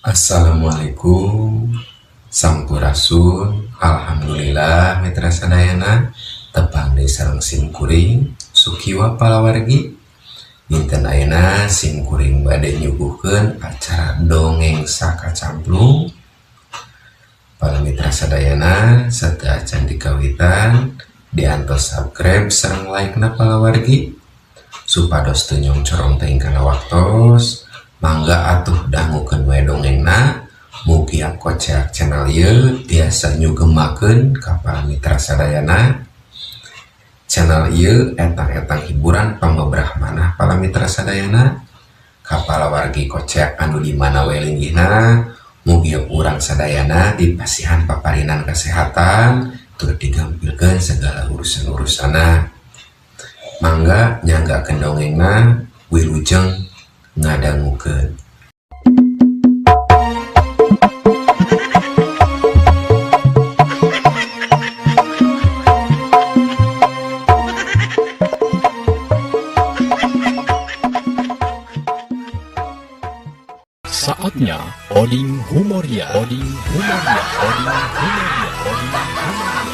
Assalamualaikum, Sampurasun. Alhamdulillah, Mitra sadayana, tepang deui sareng sim kuring Sukiwa palawargi. Dinten ayeuna sim kuring bade nyuguhkeun acara Dongeng Sakacamplung. Para mitra sadayana, sateuacan dikawitan, diantos subscribe sareng like na palawargi, supados teu nyongcorong teuing kana waktos. Mangga atuh dangukeun we dongengna. Mugia Koceak channel ieu tiasa nyugemakeun ka para mitra sadayana. Channel ieu etang-etang hiburan pangobrah manah para mitra sadayana. Ka palawargi Koceak anu di mana we linggihna, mugia urang sadayana dipasihan paparinan kesehatan tur digampilkeun segala urusan-urusanna. Mangga nyanggakeun dongengna, wilujeng ngadangukeun. Saatnya Oding Humoria, Oding Humoria, Oding Humoria, Oding Humoria.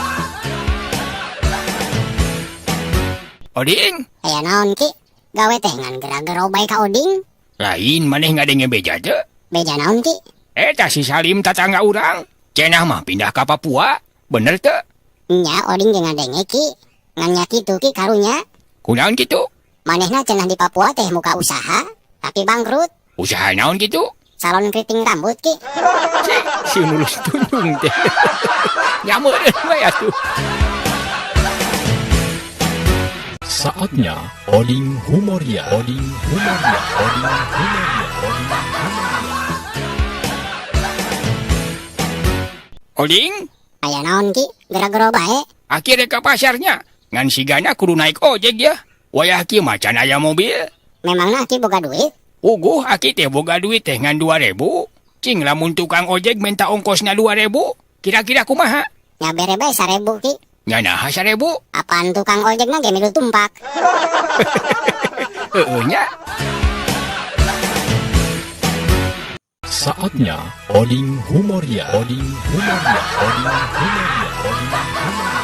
Oding. Aya naon, Ki? Gawe teh ngan gera-gero bae ka Oding. Lain, maneh ngadenge beja teu? Beja naon, Ki? Eta si Salim tatangga urang. Cenah mah pindah ka Papua. Bener teu? Nya, Oding ge ngadenge, Ki. Ngan nya kitu, Ki, karunya. Kunaon kitu? Manehna cenah di Papua teh muka usaha, tapi bangkrut. Usaha naon kitu? Salon keriting rambut, Ki. Si, si nulus tunjung teh. Nyameureun we atuh. Saatnya Oding Humoria, Oding Humoria, Oding Humoria, Oding Humoria. Oding, Aya naon, Ki? Gera-gero bae. Akhirnya ke pasarnya. Ngan sigana kudu naik ojek ya. Wayah kieu mah can aya mobil. Memangna Aki boga duit? Puguh aki teh boga duit teh ngan 2000. Cing lamun tukang ojek minta ongkosna 2000, kira-kira kumaha? Nya bere bae 1000, Ki. Nya naha 1000? Apaan tukang ojekna ge milu tumpak. Heueuh nya. Saatnya Oding Humoria, Oding Humoria, Oding Humoria, Oding Humoria.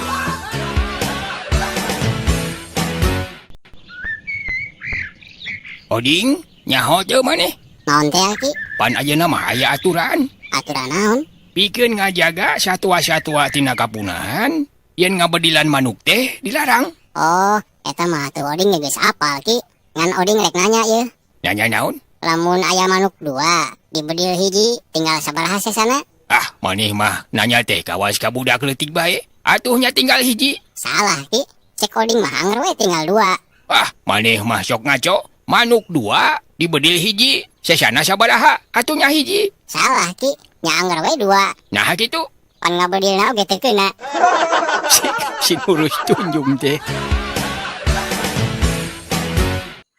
Oding, nyaho teu maneh? Naon teh, Ki? Pan ayeuna mah aya aturan. Aturan naon? Pikeun ngajaga satwa-satwa tina kapunahan, yen ngabedilan manuk teh dilarang. Oh, eta mah tuh Oding ge geus apal, Ki. Ngan Oding rek nanya ieu. Nanya naon? Lamun aya manuk dua, dibedil hiji, tinggal sabaraha sesana? Ah, maneh mah nanya teh kawas ka budak leutik bae. Atuhnya tinggal hiji. Salah, Ki. Cek Oding mah anger we tinggal dua. Ah, maneh mah sok ngaco. Manuk dua, dibedil hiji, sesana sabaraha, atuhnya hiji. Salah, Ki. Nya anger we dua. Nah kitu. Pan ngabedilna oge teu keuna. Si, si nurus tunjung teh.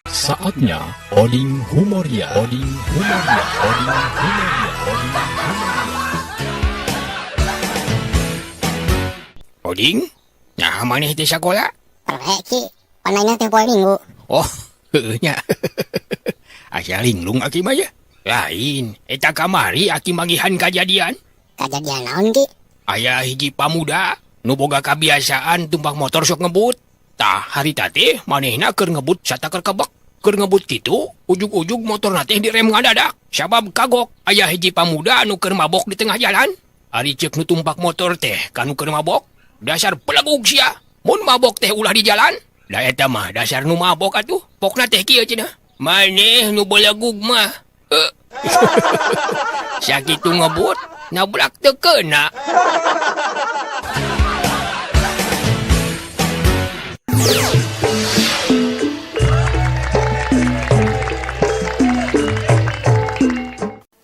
Saatnya Oding Humoria, Oding Humoria, Oding Humoria, Oding Humoria. Oding, nah maneh teh sakola? Perek, Ki. Pan ayeuna teh poe Minggu. Oh, heueuh nya. Asa linglung aki mah ya. Lain, eta kamari aki manggihan kajadian. Kajadian naon, Ki? Aya hiji pamuda nu boga kabiasaan tumpak motor sok ngebut. Tah harita teh manehna keur ngebut sataker kebek. Keur ngebut kitu, ujug-ujug motorna teh direm ngadadak. Sabab kagok aya hiji pamuda anu keur mabok di tengah jalan. Ari ceuk nu tumpak motor teh ka nu keur mabok, dasar pelegug sia. Mun mabok teh ulah di jalan. Da eta mah dasar nu mabok atuh. Pokna teh kieu cenah. Maneh nu belegug mah. Sakitu ngebut, nabrak teu keuna.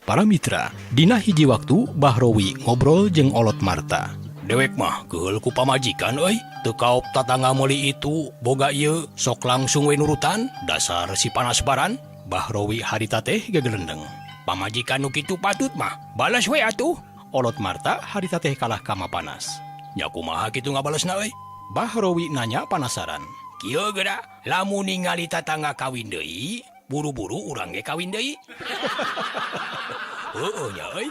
Para mitra, dina hiji waktu Bahrowi ngobrol jeung Olot Marta. Dewek mah keheul ku pamajikan euy, teu kaop tatangga meuli itu boga ieu sok langsung we nurutan, dasar si panas baran. Bahrowi harita teh gegelendeng. Pamajikan nu kitu patut mah, balas we atuh. Olot Marta harita teh kalah kama panas. Nya kumaha kitu ngabalesna euy? Bahrowi nanya panasaran. Kieu geura, lamun ningali tatangga kawin deui, buru-buru urang ge kawin deui. Heueuh nya euy.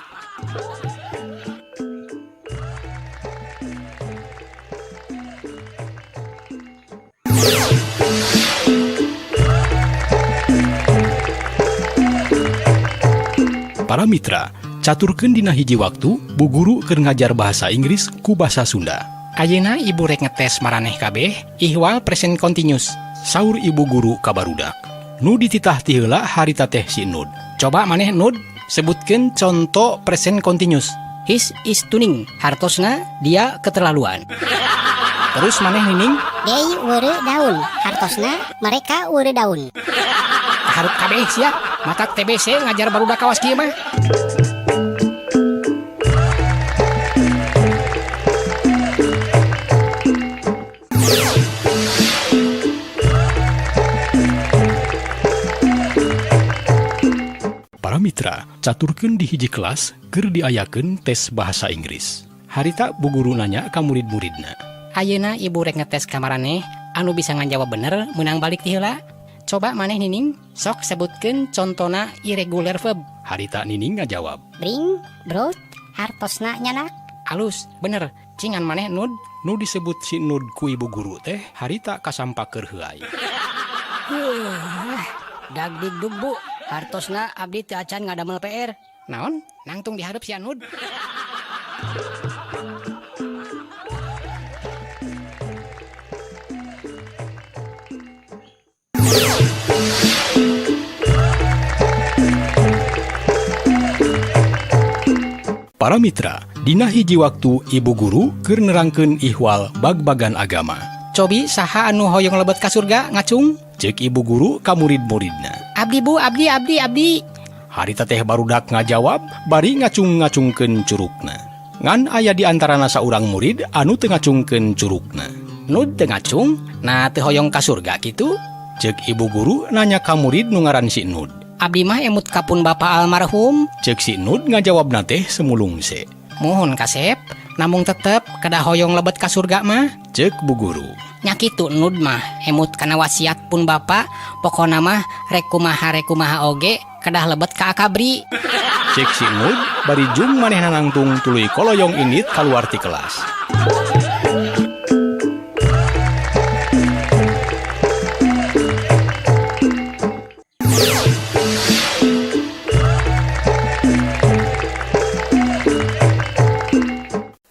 Para mitra, caturkeun dina hiji waktu bu guru keur ngajar bahasa Inggris ku basa Sunda. Ayeuna ibu rek ngetes maraneh kabeh ihwal present continuous. Saur ibu guru ka barudak. Nu dititah ti heula harita teh si Nud. Coba maneh Nud sebutkeun conto present continuous. His is tuning, hartosna dia keterlaluan. Terus maneh Nining? They weureu daun, hartosna mereka weureu daun. Kaharep kabeh sia, matak TBC ngajar barudak kawas kieu mah. Para mitra, caturkeun di hiji kelas keur diayakeun tes bahasa Inggris. Harita bu guru nanya ka murid-muridna. Ayeuna ibu rek ngetes ka maraneh, anu bisa ngajawab bener meunang balik ti heula. Coba maneh Nining, sok sebutkeun contona irregular verb. Harita Nining ngajawab. Bring, brought, hartosna nyanak. Alus, bener. Cingan maneh Nud. Nu disebut si Nud ku ibu guru teh harita kasampak keur heuay. Dag dig dug bu, hartosna abdi teu acan ngadamel PR. Naon? Nangtung dihareup sia Nud. Para mitra, dina hiji waktu ibu guru keur nerangkeun ihwal bag-bagan agama. Cobi saha anu hoyong lebet ka surga ngacung? Cek ibu guru ka murid-muridna. Abdi bu, abdi, abdi, abdi. Harita teh barudak ngajawab bari ngacung-ngacungkeun curugna. Ngan aya di antarana saurang murid anu teu ngacungkeun curugna. Nud teu ngacung, nah teu hoyong ka surga kitu? Cek ibu guru nanya ka murid nu ngaran si Nud. Abdi mah emut ka pun bapa almarhum. Cek si Nud ngajawabna teh semulung se. Muhun kasep, namung tetep kedah hoyong lebet ka surga mah. Cek bu guru. Nya kitu Nud mah emut kana wasiat pun bapa, pokona mah rek kumaha rek kumaha oge kedah lebet ka akabri. Cek si Nud bari jung manehna nangtung tuluy koloyong indit kaluar ti kelas.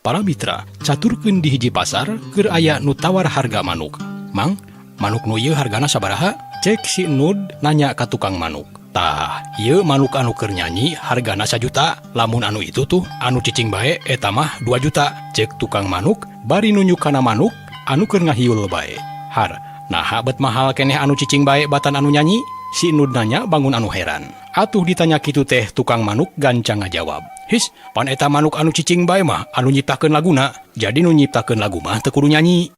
Para mitra, caturkeun di hiji pasar keur aya nu tawar harga manuk. Mang, manuk nu ieu hargana sabaraha? Cek si Nud nanya ka tukang manuk. Tah, ieu manuk anu keur nyanyi hargana 1 juta, lamun anu itu tuh anu cicing bae eta mah 2 juta. Cek tukang manuk bari nunjuk kana manuk anu keur ngahiul bae. Har, naha bet mahal keneh anu cicing bae batan anu nyanyi? Si Nud nanya bangun anu heran. Atuh ditanya kitu teh tukang manuk gancang ngajawab. His, pan eta manuk anu cicing bae mah anu nyiptakeun laguna. Jadi nu nyiptakeun lagu mah teu kudu nyanyi.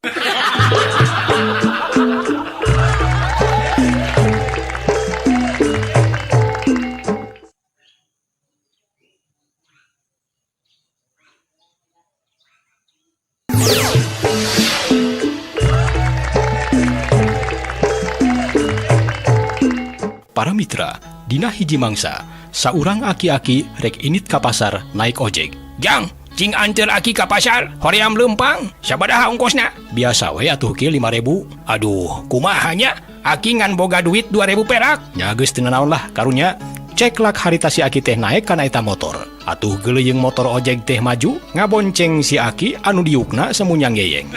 Para mitra, dina hiji mangsa, saurang aki-aki rek indit ka pasar naik ojek. Jang, cing anteur aki ka pasar, hoream leumpang, sabaraha ongkosna? Biasa we atuh ki 5.000. Aduh, kumaha nya? Aki ngan boga duit 2.000 perak. Nya geus teu nanaon lah karunya. Ceklak harita si aki teh naik kana eta motor. Atuh geuleuyeung motor ojek teh maju, ngabonceng si aki anu diukna semunyang yeyeng.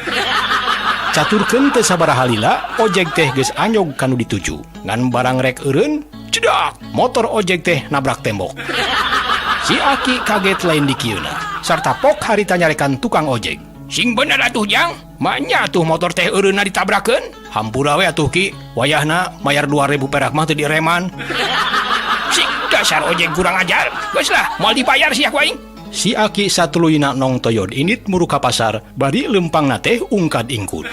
Caturkeun teu sabaraha lila, ojek teh geus anyog kanu dituju. Ngan barang rek eureun, cedak, motor ojek teh nabrak tembok. Si aki kaget lain dikieuna, sarta pok harita nyarekan tukang ojek. Sing bener atuh Jang, manya atuh motor teh eureunna ditabrakeun. Hampura we atuh ki, wayahna mayar 2.000 perak mah teu direman. Sing dasar ojek kurang ajar, geus lah moal dibayar sia ku aing. Si aki satuluyna nong toyod indit muru ka pasar, bari leumpangna teh ungkad ingkud.